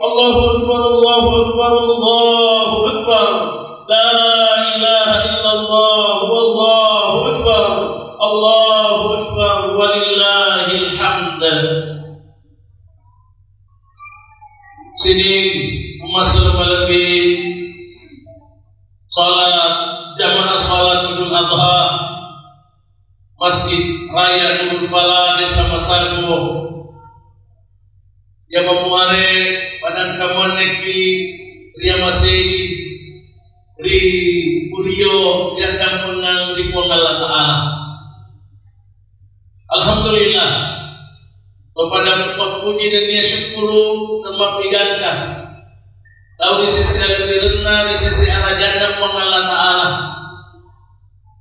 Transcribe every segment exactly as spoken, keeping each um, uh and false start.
Allahu Akbar, Allahu Akbar, Allahu Akbar. La ilaha illallah, wallahu akbar. Allahu Akbar, walillahil hamd. Sining umma' selama lebbi salat jamaah salat Idul Adha Masjid Raya Nurul Falah, Desa Masarbo. Iya mamuare padangkamuanneki riamasei ri kurio riaddampengang ri Puang Allah Ta'ala. Alhamdulillah, to pada mappuji nennia syukkuru temmappigangka tau ri sese alebbirenna, ri sese arajanna Puang Allah Ta'ala.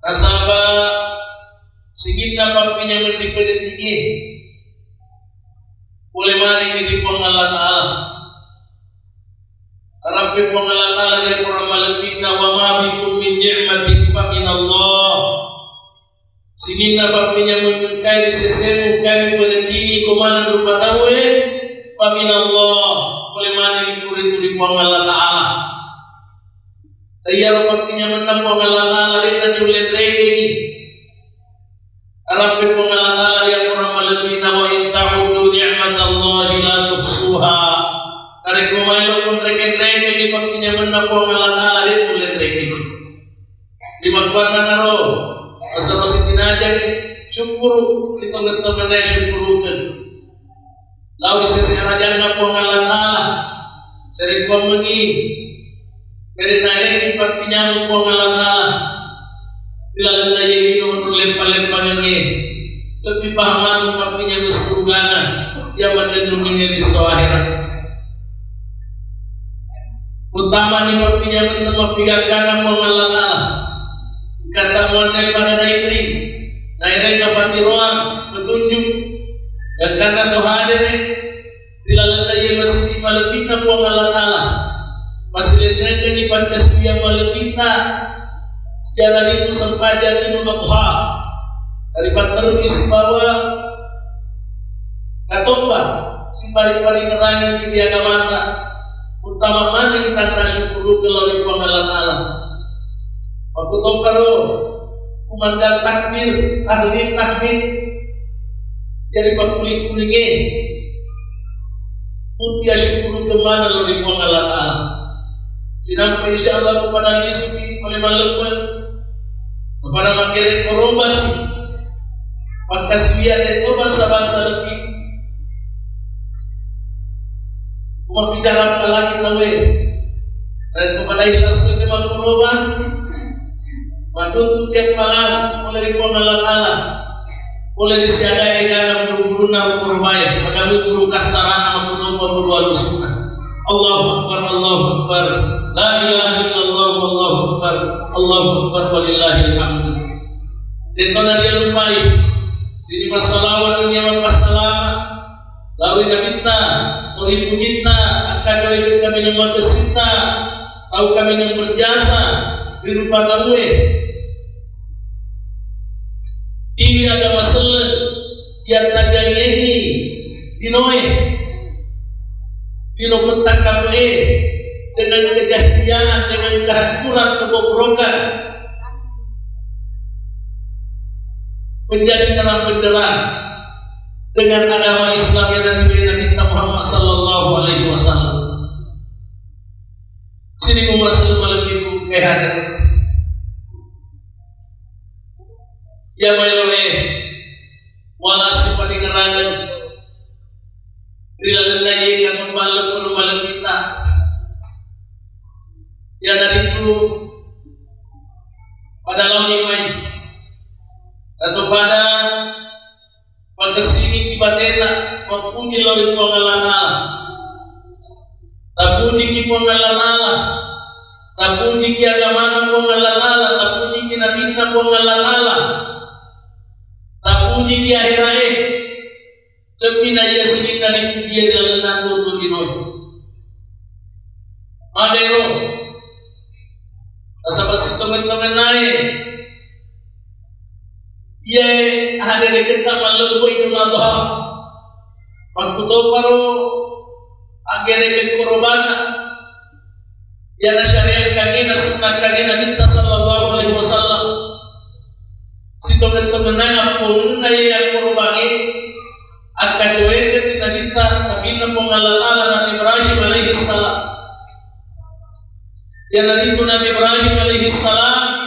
Nasaba sininna pappinyameng ri pededdi'e pole manengngi ri Puang Allah Ta'ala. Ri Puang Allah Ta'ala, ri Puang malebbi'na, "Wa ma bikum min ni'matin fa minallah." Sininna pappinyamengnge engkae ri sesemu, engkae mupaneddingi ko maneng rupa tauwe, fa minallah, pole maneng ku ritu ri Puang Allah Ta'ala. Iyaro pappinyamenna Puang Allah Ta'ala, de'na diullenrekengi. Arampe Puang Allah Ta'ala ri Al-Quran malebbi'na, "Wa in ta'uddu ni'matallahi la tuhsuha." Narekko maelo munrekeng-rekengi pappinyamenna Puang Allah Ta'ala, de' ullenrekengi. Di makkuannanaro, asaba sitinajeng syukkuru, sitongeng-tongenna syukkurukeng. Lao ri sese arajanna Puang Allah Ta'ala, sarekkuammengngi, mede' naerengngi pappinyameng Puang Allah Ta'ala, ri lalenna iye lino onrong leppa-leppangengnge, lebbi pahang matu pappinyameng surugana, iya mannennungengnge ri esso ahera. Uttamani pappinyameng temmappigangkana Puang Allah Ta'ala. Kata muanne pada nairi, naerengnga patiroang, petunjuk, gangkanna to hadere, ri lalenna iye masigi malebbi'na Puang Allah Ta'ala. Masilenrengkengngi pakkasiwiang malebbi'ta, iyanaritu sempajang Idul Adha. Ripatterui sibawa katobba, sipari-paringerangeng ri agamata, uttama maneng tanra syukurukeng lao ri Puang Allah Ta'ala. Makkutoparo kumandang takbir, tahlil, tahmid, jadi pakkuling-kulingnge. Mutia syukurukeng maneng lao ri Puang Allah Ta'ala. Sinampa insyaallah kepada lisuki oleh malebbe, kepada manggerek korobasi. Makkasiwiang de' to basa-basa lebbi. Kuma bicara apalagi tauwe. Dan kepada ikhlas kita makkoroba. Matuntu tiap malam oleh ri Puang Allah Ta'ala. Pole ri siaga egana bulu-bulunna korobae, padahal bulu kassarana makkutoparo bulu alusunna. Allahu Akbar, Allahu Akbar. La ilaha illallah, Allahu Akbar. Allahu Akbar, walillahil hamd. De' to narialupai. Sini massalawat dunia mappassalama. Lao ri Nabitta, lao ri pujitta, akkacoe kaminang makessitta, tau kaminang berjasa ri rupa tauwe. Tiwi agama selleng, yattajangngéi linoé, lino pettakkappé, dengan kejahiliaan, dengan kehancuran, kebobrokan, menjadi terang benderang dengan agama Islam yang Nabi, Nabi Muhammad sallallahu alaihi wasallam. Sini umma selleng malebbiku engkaé hadere. Iya maéloé, wala siparingerrangeng ri lalenna iye kato malebbu malebbitta. Iyanaritu pada laoni mai. Atau pada Makessingiki bateta, mappuji lao ri Puang Allah Ta'ala. Tapujiki Puang Allah Ta'ala. Tapujiki agamana Puang Allah Ta'ala. Tapujiki nabinna Puang Allah Ta'ala. Tapujiki aheraé. Lebbi na iya sininna ripujié ri lalenna tuo-tuo linoé. Madéro. Nasaba sitongeng-tongennaé iyaé hadéréketta mallebbu Idul Adha. Makkutoparo aggerekeng korobana. Iyana syariat kangngé na sunnah kangngé Nabitta sallallahu alaihi wasallam. Sitongeng-tongenna appongenna iya korobangngé akkacoékeng ri Nabitta, Nabinna Puang Allah Ta'ala, Nabi Ibrahim alaihi salam. Iyanaritu Nabi Ibrahim alaihi salam,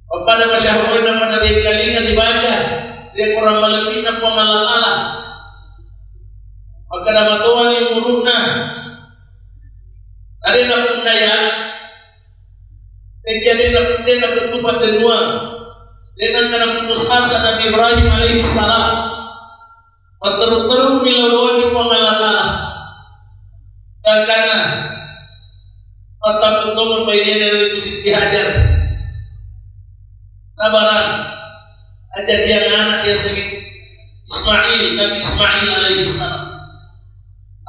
pappada masyahurna pada déngkalinga dibaca ri Korang malebbina Puang Allah Ta'ala. Makkeda matoani umuru'na. Adé napunnaya, dé'na, dé'na, dé'na pettu paddennuang. Dé'na engka naputus asa Nabi Ibrahim alaihi salam. Matteru-terumi lao ri Puang Allah Ta'ala. Gangkanna, pattappu tongeng bainena ritu Siti Hajar. Nabarang, ajariang anak yasengnge Ismail, Nabi Ismail alaihi salam.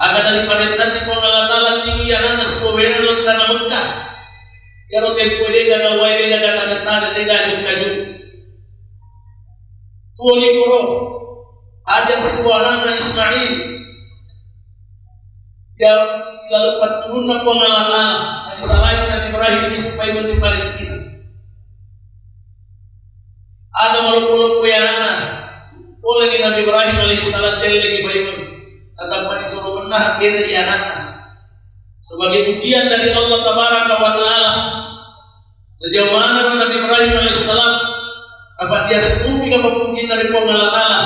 Aga nariparentanni Puang Allah Ta'ala, tinggi anana sibawa bainena lao ri tana Mekka. Iyaro tempoe de'gaga uwae, de'gaga tane-tane, de'gaga aju-kaju. Tuo likoro, Hajar sibawa anana Ismail. Iya, lalu patturunna Puang Allah Ta'ala, narisalai Nabi Ibrahim di Supaimeng di Palestina. Aga maloppo-loppo anana, poleni Nabi Ibrahim alaihissalam, celleki Paimeng. Natappa disuro mennang gere anana. Sebagai ujian dari Allah Tabaraka wa Ta'ala. Sejauh mana Nabi Ibrahim alaihissalam dapat dia sepuhika pappujinna ri Puang Allah Ta'ala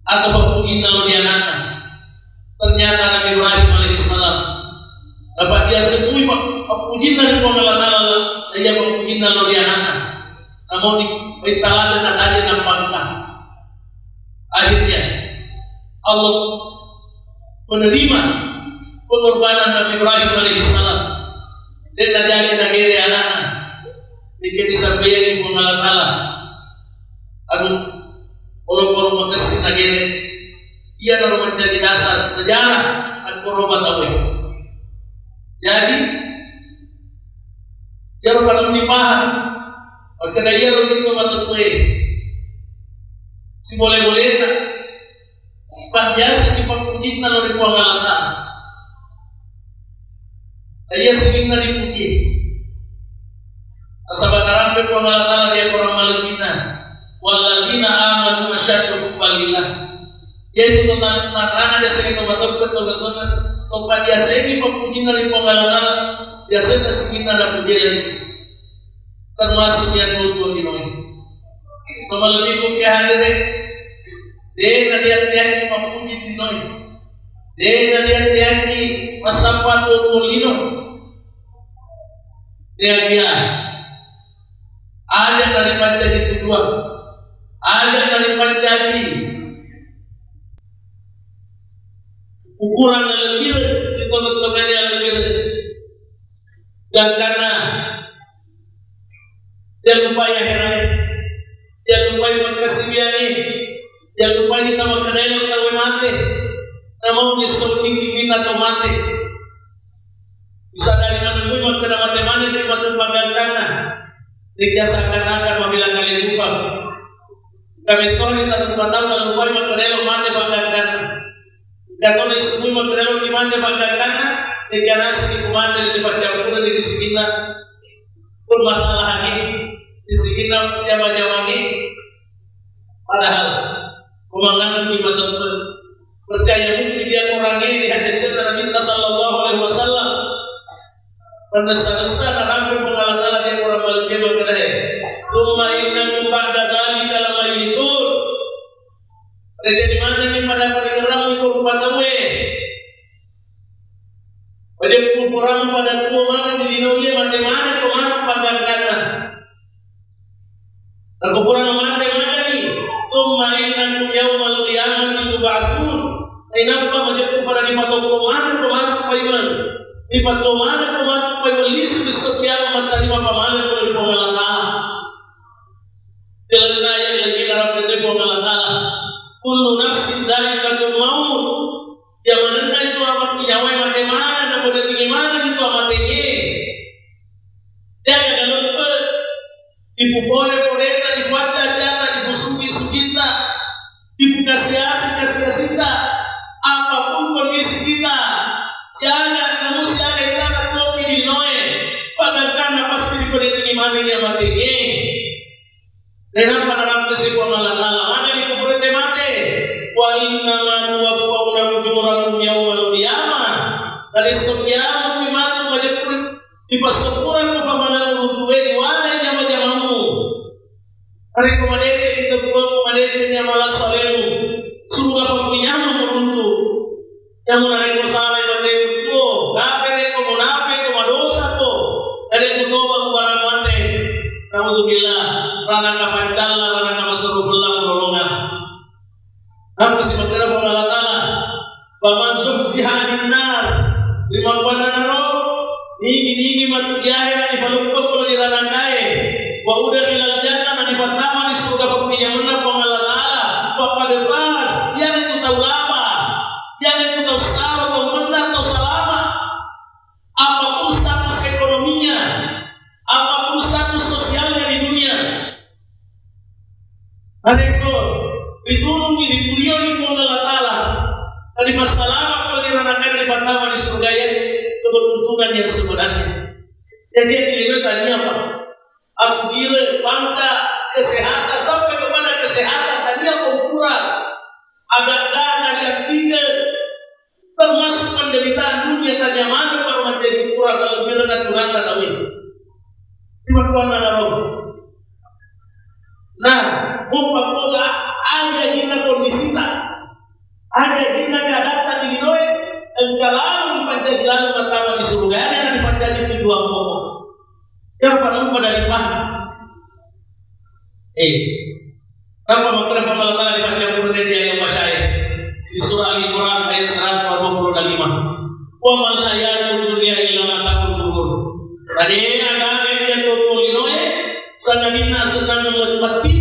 atau pappujinna lao ri anana. Ternyata Nabi Ibrahim alaihissalam dapat dia sepui pa-, pappujinna ri Puang Allah Ta'ala, iya pappujinna lao ri anana. Namun di, di taladde nataje nampangka. Akhirnya Allah menerima pengorbanan Nabi Ibrahim alaihissalam. De'na jaji nagere anana. De'na disampaiangi Puang Allah Ta'ala. Anu, olo-olo makessing nagere. Iyanaro mancaji dasar sejarah akkoro matawe. Jadi, iyaro perlu dipaham. Makkeda iyaro lino mateppue. Sibole-bolena. Sifat biasa dipappujinna lao ri Puang Allah Ta'ala. Iya sininna dipuji. Nasaba narampe Puang Allah Ta'ala di akorang malebbina, "Walladzina amanu asyaddu hubban lillah." Yaitu tentang tanrana dia sering to mateppe to betona to biasa ini pappujinna ri Puang Allah Ta'ala, biasa sininna napujie lagi. Termasuk yang tuo-tuo linoe. Tomalebbikku ke hadere, de' nadiatteangi mappuji linoe. De' nadiatteangi massappa tuo-tuo lino. De'akia aja naripancaji tujuan, aja naripancaji ukuran yang lebih, sitongeng-tongengnya lebih. Gangkanna Jallupai aherae, jallupai makkasiwiangnge, jallupai tama kedaelo tauwe mate, namau dissau tiki mita tau mate. Bisa dari menemui makkeda mate maneng ke matu pagangkanna, dikiasakan akan mabila kali lupa. Kami tohani tatu patau dan lupai makkeda elo mate pagangkanna. Katoni semua makkeda elo ki mate pagangkanna, dikianasi ku mate di paccampureng di sikinna. Pun masalah ini, di sikinna jama-jama ini, padahal pemangangan ki mateppe. Percaya mungkin dia orang ini di hadis Nabi sallallahu alaihi wasallam. Menesta-nesta narampe Puang Allah Ta'ala dia orang malam dia makkeda, "Tsumma innakum ba'da dzalika lamayyitun." Pada jadi mana ni pada paringerang itu rupa tawe. Pada kukurangi pada tuo mana di lino iya mate mana ko matu pagangkanna. Nakukurang mate magani, "Tsumma innakum yaumal qiyamati tub'atsun." Nainappa majeppu pada dipatokko maneng ko matu paimeng. Dipatokko maneng ko matu paimeng lisu di setiap mattarima pamaneng ko dari Puang Allah Ta'ala. Jalanna yang lagi narapete Puang Allah Ta'ala. "Kullu nafsin dzaiqatul maut." Jamanenna itu amakki nyawa mate maneng, napoda dingin maneng itu amatenge. Jaga galuppe. Dipupore-poreta, dipuacca-accata, dipusugi-sugitta, dipukasi-asi-kasi-asita, apapun kondisi kita, siaga, namu siaga itana tuoki di linoe, pagangkanna pasti dipedetingi manengi amatenge. Tenapa narampesi Puang Allah Ta'ala, maka dikuburete mate, "Wa innama tuwaffawna ujurakum yaumal qiyamah." Dari setiap mati matu majepuri Dipassapurakko pamanang uruntu'e, diwanai jama-jamammu. Narekko madeceng kita tuomu, madeceng amala salemu, suruga pappinyameng uruntu. Namu narekko salai batemu tuo, kaperekko, munafekko, madosako, narekko toba mubarang mate, naudzubillah, ranaka paccalla, ranaka maserru pella mulolongang. Nappa simakkeda Puang Allah Ta'ala, "Faman zuhziha 'anin nar," rimakkuannanaro, nigi-nigi matu di ahera' nipaluppa pole di ranakae, "wa udkhilal jannah," na nipattama di suruga pappinyamenna Puang Allah Ta'ala, "faqad faz," iyanatu tau laba, iyanatu tau Narekko ritulungngi, ripurioni Puang Allah Ta'ala, na ripassalama ko ri neraka, ripattama ri surga, iya keberuntungan yang sebenarnya. Jadi, yang lino tania apa? Asugire, bangka, kesehatan, sampai kepada kesehatan, tania ko pura. Aga-aga nasyantike termasuk penderitaan dunia, tania maneng paro mancaji pura kalebbireng aturanna tauwe. Rimakkuannanaro. Nah, mupakkoga aja ajinna kondisita, aja ajinna keadatta di linoe, engka lalo dipancaji laleng mattama di surga, aga na dipancaji tujuan pokok. Iyaro parellu pada ripahang. Eh, apa makkeda Puang Allah Ta'ala di paccappurenna di ayat masyae? Di surah Ali Imran ayat seratus dua puluh lima. "Wa mal hayatud dunya illa mata'ul ghurur." Tadi ada yang dia toko linoe, sangadinna senang mati.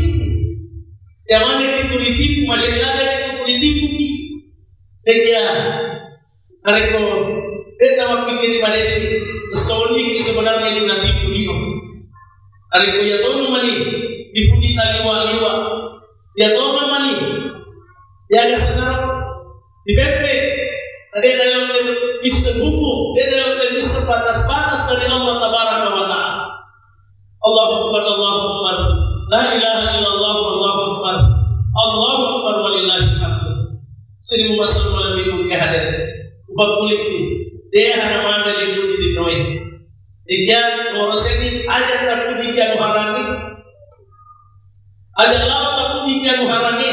Yang mana kita ditipu, masya Allah, kita ditipu ki. Dia Narekko de'ta mappikiri madeceng, sonniki sebenarnya itu natipu lino. Narekko iya tongeng mani dipuji taliwa-liwa, iya tongeng mani diaga senaro, dipeppe, na de'na elo temmisseng hukum, de'na elo temmisseng batas-batas dari Allah Tabaraka wa Ta'ala. Allahu Akbar, Allahu Akbar. La ilaha illallah, Allahu Akbar. Allahu Akbar, walillahil hamd. Sini mumasal malam minggu ke hadir. Ubah kulit ni. Dia hana mana di budi di noe. Ikian, ngoroseni, aja tapuji ki anu harangi. Aja lao tapuji ki anu harangi.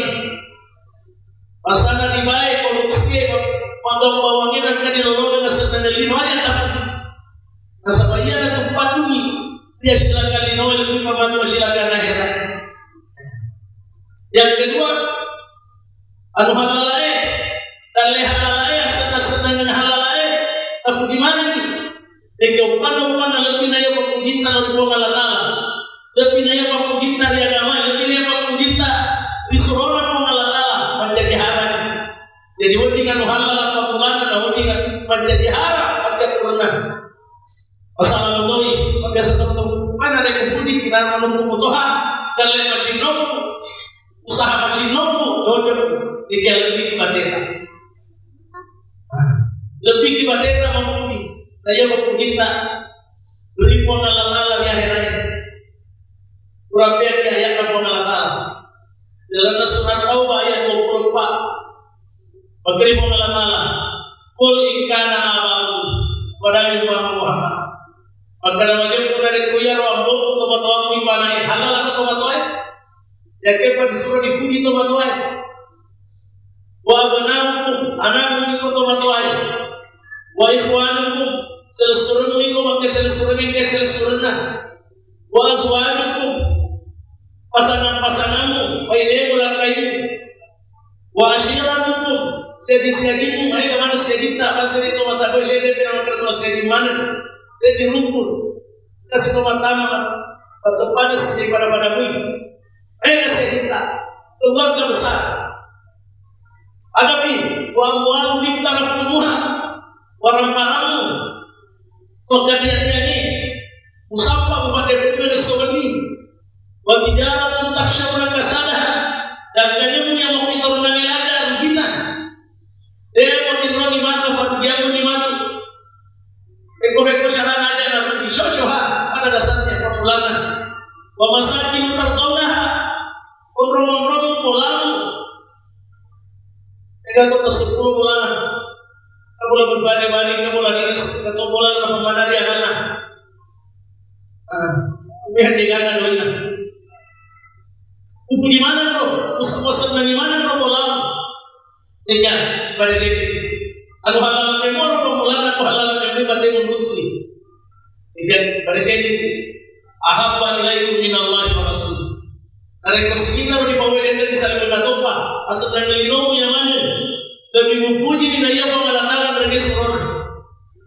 Pasana ribae korupsi, pagau bawangi nangka di lolongan, aja tapuji. Nasaba iyana teppatungi, iya silakan linoe lebbi mamato silakan akhirat. Yang kedua, anu halalae, dalle halalae, senang-senang halalae, tapi gimana nih? Eke uppanna-uppanna lebbi na iya pappujitta lao ri Puang Allah Ta'ala. Lebbi na iya pappujitta ri agama, lebbi na iya pappujitta ri surona Puang Allah Ta'ala, mancaji harang. Jadi wedding anu hallala pabbulana, na wedding mancaji harang paccappurenna. Masalah loloi, biasa teman-teman, mana ada yang puji, kita anu mutoha, dalle masinnoku, usaha masinnoku, cocok, ikia lebbi ki bateta. Lebbi ki bateta mappuji, na iya mappujitta ri Puang Allah Ta'ala ri akhirae. Urappeang ki ayatna Puang Allah Ta'ala. Dalam surah Taubah ayat dua puluh empat. Makkeda Puang Allah Ta'ala, "Qul in kana aba'ukum," padai Muhammad. Makkeda majeppu narekko iyaro ambo'mu tomatoammu ipanae, halala ko tomatoae? Yakke pa disuruh dipuji tomatoae. "Wa abna'ukum," ana'mu iko tomatoae. "Wa ikhwanukum," selessurengmu iko makke selessureng, engka selessurenna. "Wa azwajukum," pasangang-pasangammu, painemu, lakkaimu. "Wa ashiratukum," siaji-siajimmu, maega maneng siajitta, pasiri to masabui, sedde pina makkeda to siaji maneng, seddi rukun, kasi to mattama, patteppada seddi pada-pada mui, maega siajitta, keluarga besar. Agapi, "Wa amwalun iqtaraftumuha," warang-parangmu, ko katiya-tiyange, musappa mupaddeppungeng esso wenni. "Wa tijaratun takhshawna kasadaha," dagangemu iya mappitornangnge laga rujinna. De matinrogi matu, parugiammu ni matu. Pekko-pekko syarana aja narugi, syoha, pada dasarnya permulaan. "Wa masakinu tardaunaha," onrong-onrongmu bolamu. Ega to sepuluh bolana. Kabola berbanding-banding, kabola dinis, kato bolana pemmanari anana. Ah, umihan di gana doina. Uku di mana, bro? Usah bosan di mana, bro, bola? Ega, pada sini. Anu halal ke moro, pemulan aku halal ke moro, bate menutui. Ega, pada sini. "Ahabba ilaikum minallahi wa rasulih." Narekko sininna ro dipawelengna di salibunna toppa, asenna linomu iya maneng, lebbi mupujini na iya Puang Allah Ta'ala narekko surona.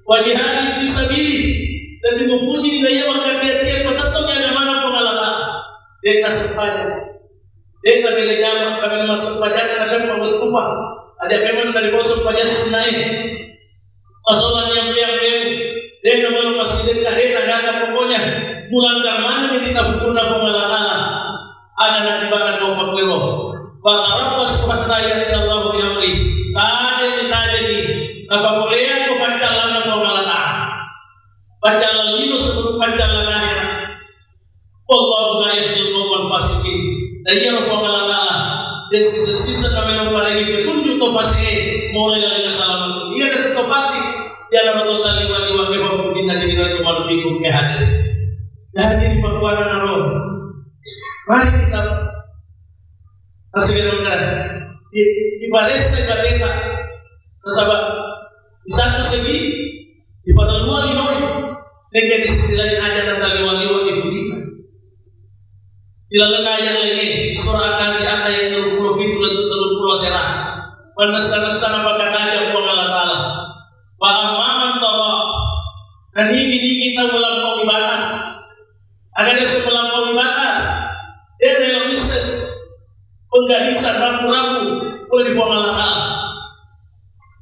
"Wa jihadin fi sabilih," lebbi mupujini na iya makkatiya-tiya patettongi agamana Puang Allah Ta'ala. De'na sempajang. De'na bere jama, kaminang massempajang na siapa wettupa. Aja memang dari bawah sempajang sunnae. Masolang yang piang-piang, de'na melo massidekka, de'na gaga, pokoknya mulanggar maneng ri hukumna Puang Allah Ta'ala. Aga natibana kau pakkiro. Fatarabbasu hatta ya'ti Allahu bi amri. Tajeni, tajeni. Napapoleang ko paccallanna Puang Allah Ta'ala. Paccallang lino sebelum paccallang akhirat. Wallahu la yahdil qaumal fasiqin. Dan iyaro Puang Allah Ta'ala de' siseng-siseng namenno parengi petunjuk to fasik e, mulai dari kesalahan itu. Iya, de' siseng to fasik. Iyanaro to taliwa-liwa ke pammukinna di lino itu manubiku ke hadir. Jadi di perbuatan naro. Mari kita masih ada. Di, di baresta kita. Nasaba, di satu segi, diparelluang linoe. Nengka di sisi lain aja nataliwa-liwa di budi. Di lalenna ayat laingnge, di surah An-Nazi'at ayat telluppulo pitu lettu telluppulo asera. Manessa-nessa napakataja Puang Allah Ta'ala. Fa amma man tagha. Nanigi-nigi tau melampaui batas. Aga de' seng melampaui batas. De' naelo misseng. Penggalisa rabu-rabu pole di Puang Allah Ta'ala.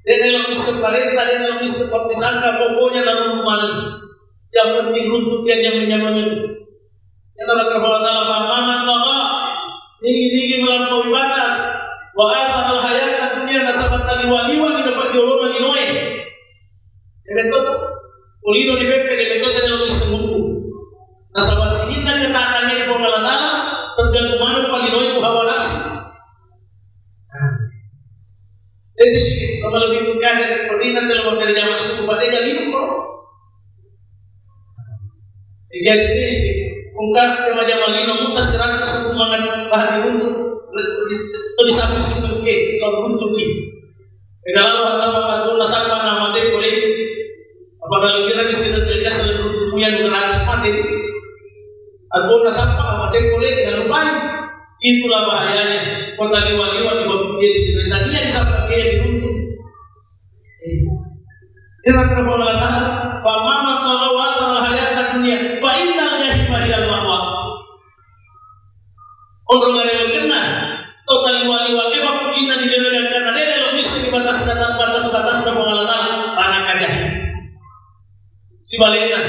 De' naelo misseng parenta, de' naelo misseng pappisangka, pokoknya nalulu maneng. Yang penting runtuki nyameng-nyamengeng. Yang Allah Ta'ala, fa amma man tagha, nigi-nigi melampaui batas, wa athara al hayata dunya, nasaba taliwa-liwa ni dapat diolona linoe. Iya betul. Ulino di pepe, iya betul tadi lo misseng buku. Nasaba sininna ketaatan ni Puang Allah Ta'ala, tergantung mana palinoe ku hawa nafsu. Nah. Jadi si, kalau lebih mudah dari perina telo makkeda jama suku pada jadi ko. Jadi si, ungkap jama-jama lino mutas seratus suku mangan bahan diruntu. Itu bisa suku ke, kalau runtu ki. Ega lalo hatta maka tuo nasappa na mate pole. Apa dalam kira di sini terjadi asal runtu muya dua ratus mate. Aku nasappa mate pole, dan lupai. Itulah bahayanya. Kota liwa-liwa di bawah dia di dunia. Tadinya disapa dia diruntu. Eh. Ira kena Allah Ta'ala, fa amma man tagha wa athara al hayata dunya, fa innal jahima hiyal ma'wa. Onrong arewa kenna, to taliwa-liwa ke pappukinna di lino gangkanna, de' naelo misseng batas-batas, batas-batasna Puang Allah Ta'ala, ranaka jahim. Sibalikna,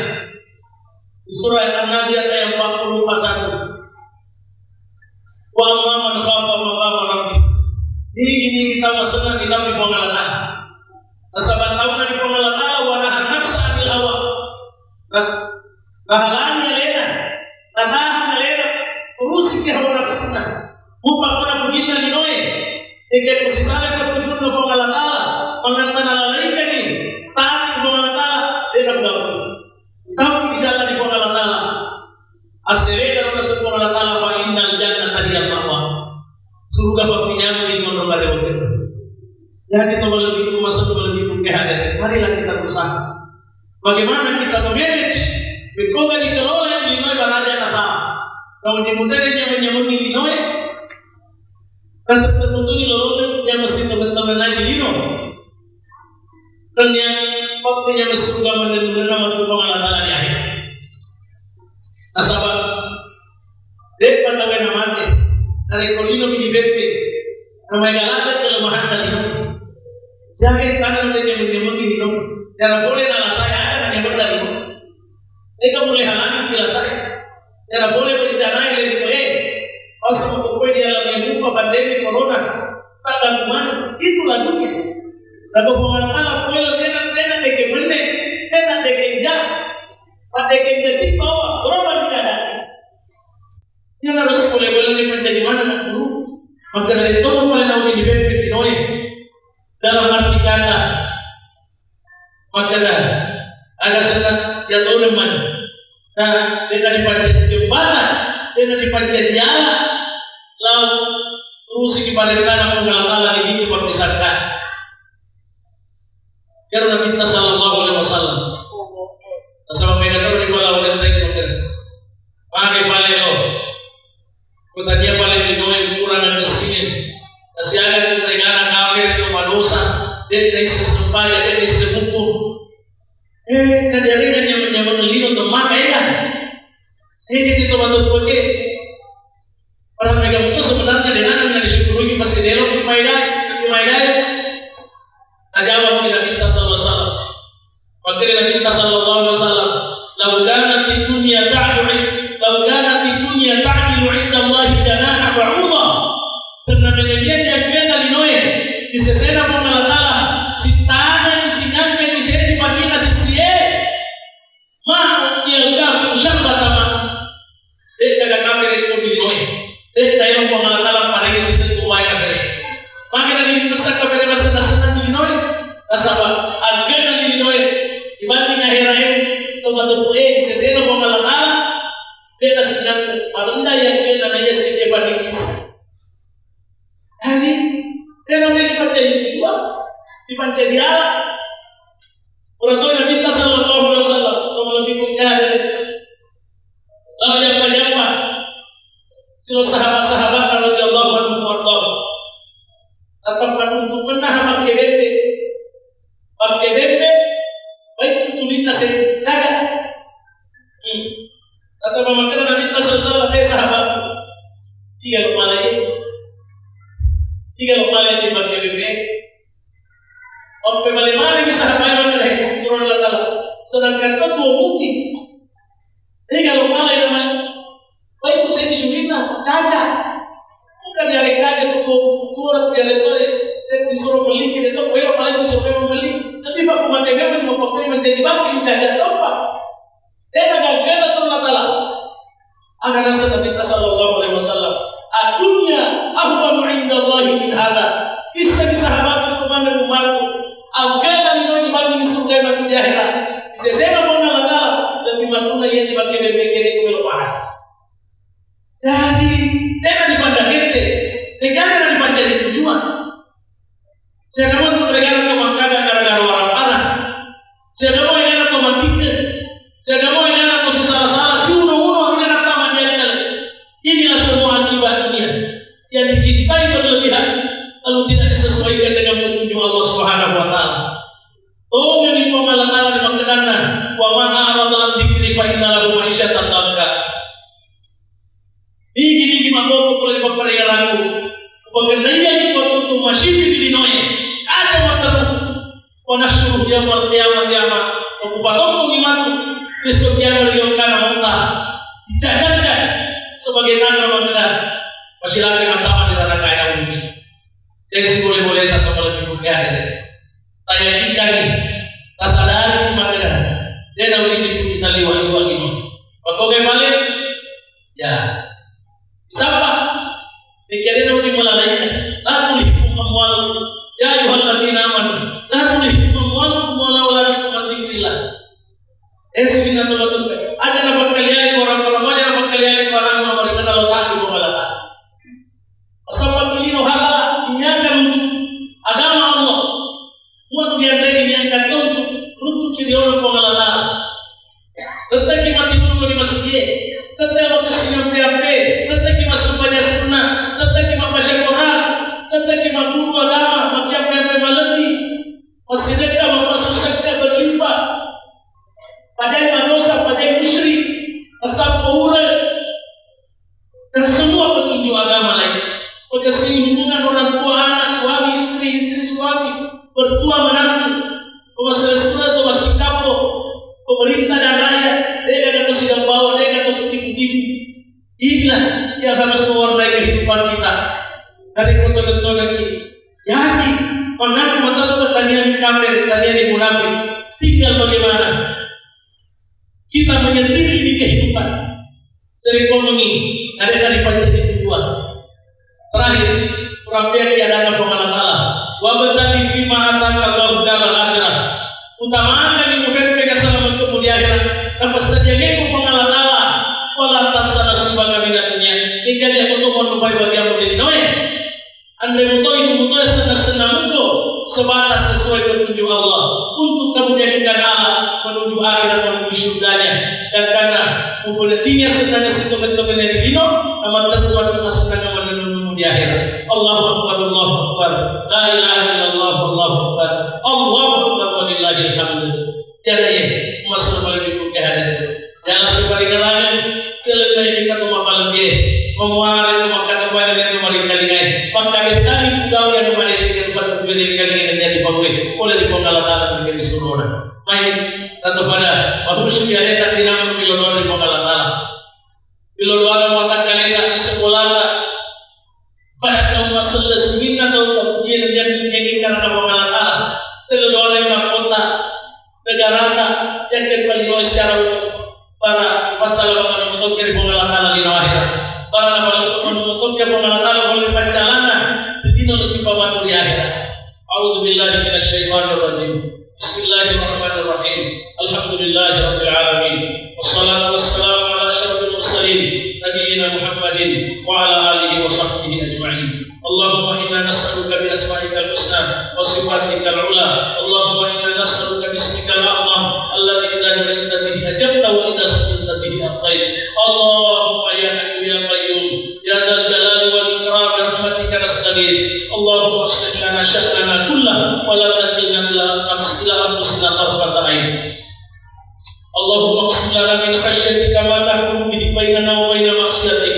di surah An-Nazi'at ayat empat puluh empat satu. Wa amma man khafa maqama rabbih. Ini, ini kita maksudna kita di Puang Allah Ta'ala. Nasaba tauna di Puang Allah Ta'ala, wa nahan nafsa anil hawa. Nah, nahalangi alena, natahan alena, turusi ki hawa nafsuna. Bupa kona puginna linoe, eke kusisale petunjukna Puang Allah Ta'ala, mangantana lalaikani, taati Puang Allah Ta'ala, de' nagau. Tau ki bicara di Puang Allah Ta'ala. Asserena ro naseng Puang Allah Ta'ala, fa innal jannata hiyal ma'wa. Surga pappinyameng itu onrong arewa kenna. Jadi to malebbiku, masuk malebbiku ke hadir. Marilah kita berusaha. Bagaimana kita memanage? Bekkoga dikelola di linoe baraja nasaba. Kalau di mutene nyameng-nyameng di linoe, tetap tertutup di lolote yang mesti teman-teman naik di lino. Dan yang waktunya mesti juga menentukan nama Puang Allah Ta'ala di akhir. Nasaba, de'pa tauwe namate, narekko linomi dipeppe, namaega ladde kelemahanna lino. Siaga tana de' nyameng-nyamengngi lino, iyana pole nalasai aga nanyamenna lino. Ega mulle halangi kilasai. Iyana pole berencanae lento e. Masa makkokkoe di alam yang lupa pandemi corona. Taganggu maneng. Itulah dunia. Nako Puang Allah Ta'ala pole tena, tena deke menne, tena deke ja. Patekeng gati bawa, berapa keadaan? Yang harus boleh-boleh menjadi mana nak guru? Maka dari itu mulai nauni di pemimpin linoe. Dalam arti kata, maka ada, ada senang ya tahu teman. Nah, dengan dipancet jembatan, dengan dipancet jalan, lalu terus di parentana Puang Allah Ta'ala di itu berpisahkan. Iyaro Nabitta sallallahu alaihi wasallam. Nasaba mega taro ri bala ulenta itu makkeda, magi pale lo. Ko tania pale linoe ukurang angessine. Nasiaga tu negara kafir itu madosa. De' naisseng sempajang, de' naisseng hukum. Eh, najaringan nyaman-nyaman lino temaka ya. Eh, kita itu mata buat. Padahal mega mutu sebenarnya dengan yang disyukuri pasti delok ki maegai, ki maegai. Najawab ki Nabitta sallallahu alaihi wasallam. Makkeda Nabitta sallallahu alaihi wasallam, "Lau kanatid dunya ta'dilu, lau kanatid dunya ta'dilu indallahi Nasaba, angkana linoe dibanding aherae, to mateppu e di sesena Puang Allah Ta'ala, de' nasinnang, marenna iya angkana na iya seke banding sisa. Jadi, de' na dipancaji tujuan, dipancaji ala. Pura to Nabitta sallallahu alaihi wasallam, to malebbi ku hadere. Lao jampa-jampa silo sahabat-sahabat radhiyallahu anhu warḍahum. Tetap menuntungenna makke bembe. Makke bembe, baik cuculinna se caca. Hmm. Tetap makkeda Nabitta sallallahu alaihi wasallam, eh, sahabat. Tiga lo malai. Tiga lo malai di makke bembe. Mappebale manengngi sahabat e, makkeda, "He, Puang Allah Ta'ala, sedangkan to tuo mungkin." Jadi kalau malai nama, baik itu saya disuruhna, caca. Bukan dialek aja ke tuo, tuo dialek tuo, eh, disuruh beli, kita tuh, kalau malai disuruh membeli. Tapi Pak Bupati memang mau pakai menjadi bangkit caca atau apa? De' nagaggana Puang Allah Ta'ala. Aga naseng Nabitta sallallahu alaihi wasallam, "Ad-dunya ahwanu indallahi min hadza." Issengngi sahabatku, kumaneng ummakku, aga nalino dibanding surga matu di akhirat. Sesena Puang Allah Ta'ala, lebbi matuna iya dipakke bembe kene ku melo panas. Jadi, de' na dipandang ente, de' na dipancaji tujuan. Siaga mo tu gara-gara to makkada gara-gara warappana. Siaga mo gara-gara to mattike. Siaga mo gara-gara to sisala-sala, siuno-uno, arena nattama di akal. Inilah semua akibat dunia yang dicintai berlebihan, lalu tidak disesuaikan dengan petunjuk Allah Subhanahu wa Ta'ala. Tongeng Puang Allah Ta'ala di makkedanna, "Wa man a'rada an dzikri fa inna lahu ma'isyatan dhanka." Nigi-nigi mabboko pole ri papparengerangku, upakennaiyangi kuwatuttu masigi ri linoe, aja matteru, wa nahsyuruhu yaumal qiyamati a'ma, wa kupatoppongi matu esso kiamat ri engkana motta, dicaja-caja sebagai tanra makkeda, masilakai mattama ri narakae naungi. Dé' sibole-boleta to malebbi punggae. Tayakinkangngi, tasadari makkeda, dé' nawedding putita liwa-liwa lino. Makkogai pale? Ya. Sapa? Dé' nawedding malalaikan. La tulhikum amwalukum. Ya ayyuhalladzina amanu, la tulhikum amwalukum wala auladukum an dzikrillah. Eh, sininna tolo tempe. Aja napakkaliangi orang-orang, aja napakkaliangi orang-orang, mereka kalau tak di Puang Allah Ta'ala. Massappa lino hala niaka runtu agama Allah. Puang dianreni niaka runtu, runtuki ri olo Puang Allah Ta'ala. Tetteki mati dulu di masjid, tetteki makessing ampe-ampe, tetteki massumpajang sunnah, tetteki mabbaca Quran, tetteki magguru agama, makkiampe-ampe malebbi, massedekka, mappasusakka, berinfak, pajai madosa, pajai musyrik, massappa ure, dan semua petunjuk agama lain. Pekesini hubungan orang tua anak, suami istri, istri suami, mertua menantu, pemasalahan surat, pemasalahan kapo, pemerintah dan rakyat, dega kata sidang bawa, dega kata setipu-tipu. Inilah yang harus mewarnai kehidupan kita. Dari kota Betonaki, yakin, pangan mata pertanian kafir, pertanian munafik. Tinggal bagaimana kita menyetir ini kehidupan. Sering ngomong ini, ada dari panjang tujuan. Terakhir, purampia ki ada Puang Allah Ta'ala. Wabtaghi fima ataka Allahu daral akhirah. Utamakan ilmu pempe keselamatan di akhirat. Napassadiakangngi Puang Allah Ta'ala. Wala tansa nasibaka minad dunya. Ika dia untuk manfaat bagi aku di dunia. Anre muto, ibu muto, senna-senna muko sebatas sesuai petunjuk Allah untuk kamu jadikan alat menuju akhirat, menuju surganya. Dan karena mumpuni senna-senna sitongeng-tongeng di lino, nama terbuat senna menunggu di akhirat. Allahu Akbar, Allahu Akbar. La ilaha illallah, Allahu Akbar. Allahu Akbar, walillahil hamd. Jadi, masalah balik itu kehadiran. Jangan suka dikenalin, kelelai kita tuh mapaling dia. Memuara itu maka kembali dengan kembali kali ini. Maka kita di pegawai yang kembali sini tempat tujuan dari kali ini menjadi pegawai. Oleh di Puang Allah Ta'ala menjadi surga. Baik, tentu pada bagus ya, tak cinang di luar di Puang Allah Ta'ala. Di luar ada mata kali tak di sekolah tak. Pada kaum masalah seminna tau tak ujian dan ujian karena Puang Allah Ta'ala. Telur doa yang kapota. Negarata, yakke palino secara umum, para masalah manutokke ri Puang Allah Ta'ala lino akhirat. Para napalukku manutokke Puang Allah Ta'ala, boleh paccalana, dino lebbi pamatu ri akhirat. A'udzu billahi minasy syaithanir الشيطان الرجيم. بسم الله الرحمن الرحيم. الحمد لله رب العالمين. والصلاة والسلام على أشرف المرسلين نبينا محمد وعلى آله وصحبه أجمعين. اللهم إنا نسألك بأسمائك الحسنى وصفاتك العلى. اللهم إنا نسألك باسمك الأعظم الذي إذا دعيت به أجبت وإذا سئلت به أعطيت. اللهم يا حي يا قيوم يا ذا الجلال والإكرام برحمتك نستغيث. اللهم أصلح لنا شأننا كله ولا تكلنا إلى نفس-، إلى أنفسنا طرفة عين. اللهم اقسم لنا من خشيتك ما تحول به بيننا وبين معصيتك،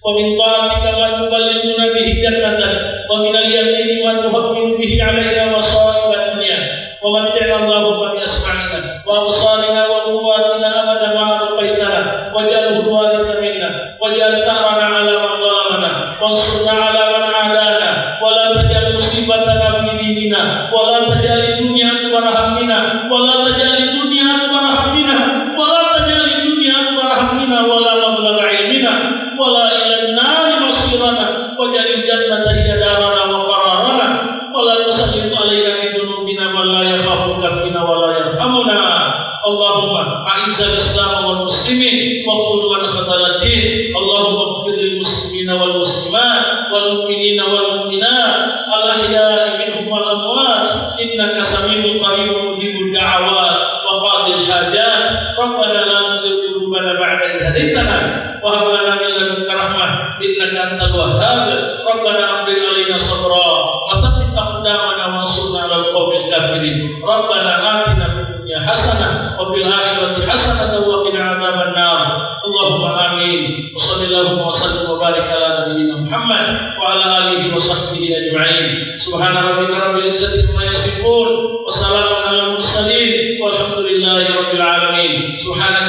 ومن طاعتك ما تبلغنا به جنتك، ومن اليقين ما تهون به علينا مصائب الدنيا، ومتعنا اللهم بأسماعنا وأبصارنا وقواتنا أبدا ما أبقيتنا، واجعله الوارث منا، واجعل ثأرنا على من ظلمنا، وانصرنا على من عادانا، ولا تجعل مصيبتنا في ديننا، ولا تجعل الدنيا أكبر همنا، ولا تجعل الدنيا أكبر همنا، ولا تجعل الدنيا أكبر همنا، ولا مبلغ علمنا، ولا إلى النار مصيرنا، واجعل الجنة هي دارنا وقرارنا، ولا تسلط علينا بذنوبنا من لا يخافك فينا ولا يرحمنا. اللهم أعز الإسلام والمسلمين واخذل من خذل الدين. اللهم اغفر للمسلمين والمسلمات والمؤمنين والمؤمنات الأحياء منهم والأموات إنك سميع قريب مجيب الدعوات وقاضي الحاجات. ربنا لا تزغ قلوبنا بعد إذ هديتنا وهب لنا من لدنك رحمة إنك أنت الوهاب. ربنا أفرغ علينا صبرا وثبت أقدامنا وانصرنا على القوم الكافرين. ربنا آتنا في الدنيا حسنة وفي الآخرة حسنة وقنا عذاب النار. اللهم آمين. وصل اللهم وسلم وبارك على نبينا محمد وعلى آله وصحبه أجمعين. سبحان ربك رب العزة عما يصفون وسلام على المرسلين والحمد لله رب العالمين. سبحانك